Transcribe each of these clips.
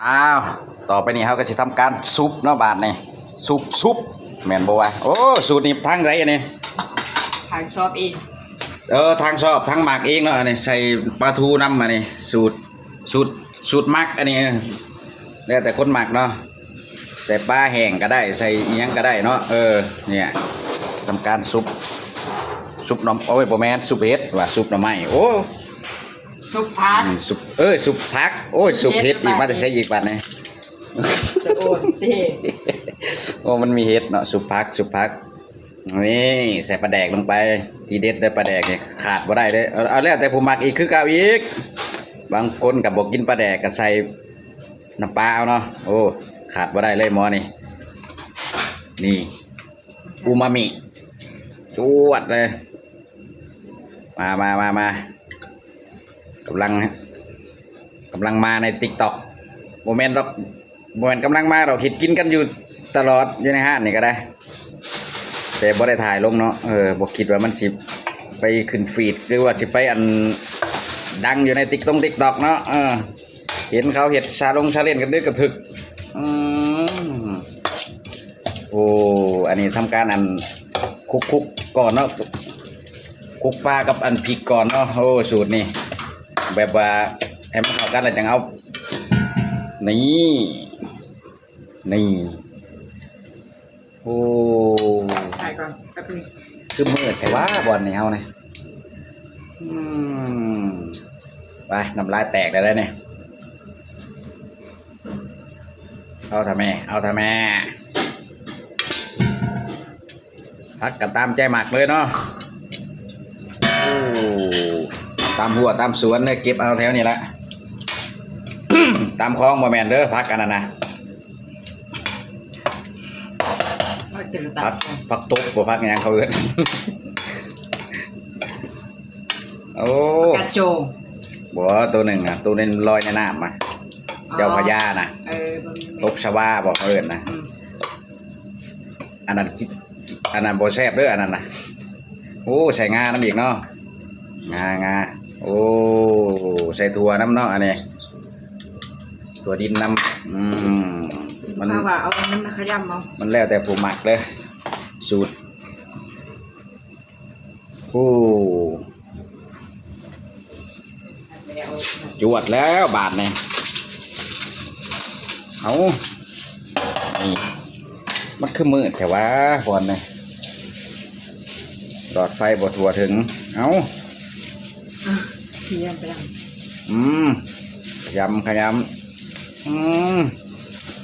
ອ້າວ ຕໍ່ໄປນີ້ເຮົາກໍຊິທຳການສຸບເນາະ ບາດນີ້ ສຸບ ສຸບ ແມ່ນບໍ່ວະ? ໂອ້ ສູດນີ້ທາງໃດອັນນີ້? ທາງຊອບເອງ ເອີ ທາງຊອບ ທາງໝັກເອງເນາະ ອັນນີ້ໃສ່ປາທູນຳ ອັນນີ້ສູດ ສູດ ສູດໝັກ ອັນນີ້ ເອີ ແລ້ວແຕ່ຄົນໝັກເນາະ ໃສ່ປາແຫ້ງກໍໄດ້ ໃສ່ອີ່ຫຍັງກໍໄດ້ເນາະ ເອີ ເນີ້ຍ ທຳການສຸບ ສຸບໜໍ່ ໂອ້ຍ ບໍ່ແມ່ນ ສຸບເຫັດວ່າ ສຸບໜໍ່ໄມ້ ໂອ້ ສຸບຜັກ ອືມ ສຸບ ເອີ ສຸບຜັກ ໂອ້ຍ ສຸບເຫັດ ເຫັດ ອີກ ມາແຕ່ໃສອີກບາດນີ້? ສະໂອນເຕ ໂອ້ ມັນມີເຫັດເນາະ ສຸບຜັກ ສຸບຜັກ ນີ້ ໃສ່ປາແດກລົງໄປ ທີເດັດເດີ້ ປາແດກນີ້ຂາດບໍ່ໄດ້ເດີ້ ເອົາ ເອົາແລ້ວແຕ່ຜູ້ມັກອີກຄືເກົ່າອີກ ບາງຄົນກໍບໍ່ກິນປາແດກ ກໍໃສ່ນ້ຳປາເອົາເນາະ ໂອ້ ຂາດບໍ່ໄດ້ເລີຍໝໍນີ້ ນີ້ ອູມາມິ ຈວດເລີຍ ມາ ມາ ມາ ມາ ກຳລັງ ກຳລັງມາໃນຕິກຕັອກ ບໍ່ແມ່ນດອກ ບໍ່ແມ່ນກຳລັງມາດອກ ເຮັດກິນກັນຢູ່ຕະຫຼອດ ຢູ່ໃນຮ້ານນີ້ກໍໄດ້ ແຕ່ບໍ່ໄດ້ຖ່າຍລົງເນາະ ເອີ ບໍ່ຄິດວ່າມັນຊິໄປຂຶ້ນຟີດ ຫຼືວ່າຊິໄປອັນ ດັງຢູ່ໃນຕິກຕົງຕິກຕັອກເນາະ ເອີ ເຫັນເຂົາເຮັດຊາລົງຊາເລນກັນດຶກກະທຶກ ອືມ ໂອ້ ອັນນີ້ທຳການອັນ ຄຸກໆກ່ອນເນາະ ຄຸກປາກັບອັນພິກກ່ອນເນາະ ໂອ້ ສູດນີ້ ແບບວ່າໃຫ້ມັນເຂົ້າກັນແລ້ວຈັ່ງເອົາ ນີ້ ນີ້ ໂອ້ ຖ່າຍກ່ອນແປັບໜຶ່ງ ຄືມືດແທ້ວະບ່ອນນີ້ເຮົານີ້ ອືມ ໄປ ນ້ຳລາຍແຕກແລ້ວເດ້ນີ້. ເອົາເຖາະແມ່ ເອົາເຖາະແມ່ ຜັກກໍຕາມໃຈໝາກເລີຍເນາະ ໂອ້ ຕາມຮົ້ວຕາມສວນເລີຍ ເກັບເອົາແຖວນີ້ລະ ຕາມຄອງບໍ່ແມ່ນເດີ້ ຜັກອັນນັ້ນນະ ຜັກ ຜັກຕົບບໍ່ ຜັກຫຍັງເຂົາເອີ້ນ ໂອ້ ຜັກກາດໂຈງ ບໍ່ ໂຕໜຶ່ງນະ ໂຕນັ້ນລອຍໃນນ້ຳມະ ອໍ ເຈົ້າພະຍານະ ເອີ ຕົກສະຫວາບໍ່ເຂົາເອີ້ນນະ ອືມ ອັນນັ້ນກິ ອັນນັ້ນບໍ່ແຊບເດີ້ ອັນນັ້ນນະ ໂອ້ ໃສ່ງານຳອີກເນາະ ງາ ງາ ໂອ້ ໃສ່ຖົ່ວນຳເນາະ ອັນນີ້ ຖົ່ວດິນນຳ ອືມ ມັນ ເຂົາວ່າເອົາອັນນັ້ນມາຂະຫຍຳເອົາ ມັນແລ້ວແຕ່ຜູ້ມັກເດີ້ ສູດ ໂອ້ ຈວດແລ້ວບາດນີ້ ເອົາ ນີ້ ມັນຄືມືດແທ້ວະບ່ອນນີ້ ຫຼອດໄຟບໍ່ທົ່ວເຖິງ ເອົາ ອ່ະ ຂະຫຍຳໄປນຳ ອືມ ຂະຫຍຳ ຂະຫຍຳ ອືມ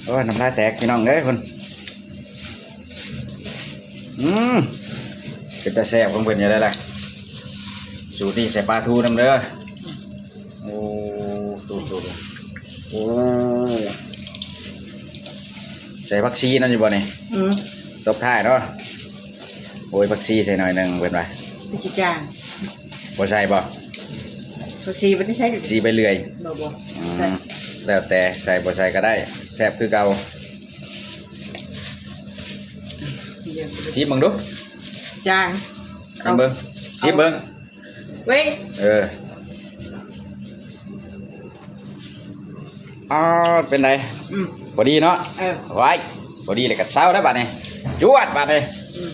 ໂອ້ຍ ນ້ຳລາຍແຕກພີ່ນ້ອງເອີຍ ພຸ້ນ ອືມ ເປັນຕາແຊບຂອງເພິ່ນຢູ່ເດ້ລະ ສູດນີ້ໃສ່ປາທູນຳເດີ ໂອ້ ໂຕ ໂຕ ໂອ້ ໃສ່ຜັກຊີນຳຢູ່ບໍ່ນີ້? ອືມ ຕົບທ້າຍເນາະ ໂອ້ຍ ຜັກຊີໃສ່ໜ້ອຍໜຶ່ງເພິ່ນວ່າ ຄືຊິຈາງ ບໍ່ໃສ່ບໍ່? ຜັກຊີບໍ່ໄດ້ໃສ່ ຊີໃບເລື່ອຍ ບໍ່ ບໍ່ ອືມ ໃສ່ ແລ້ວແຕ່ໃສ່ບໍ່ໃສ່ກໍໄດ້ ແຊບຄືເກົ່າ ຊີມເບິ່ງດູ ຈາງ ຊີມເບິ່ງ ເອົາ ຊີມເບິ່ງ ເວີ້ຍ ເອີ ອ້າວ ເປັນໃດ? ອືມ ພໍດີເນາະ ເອີ ໄວ້ ພໍດີແລ້ວກໍເຊົາແລ້ວບາດນີ້ ຈວດບາດນີ້ ອືມ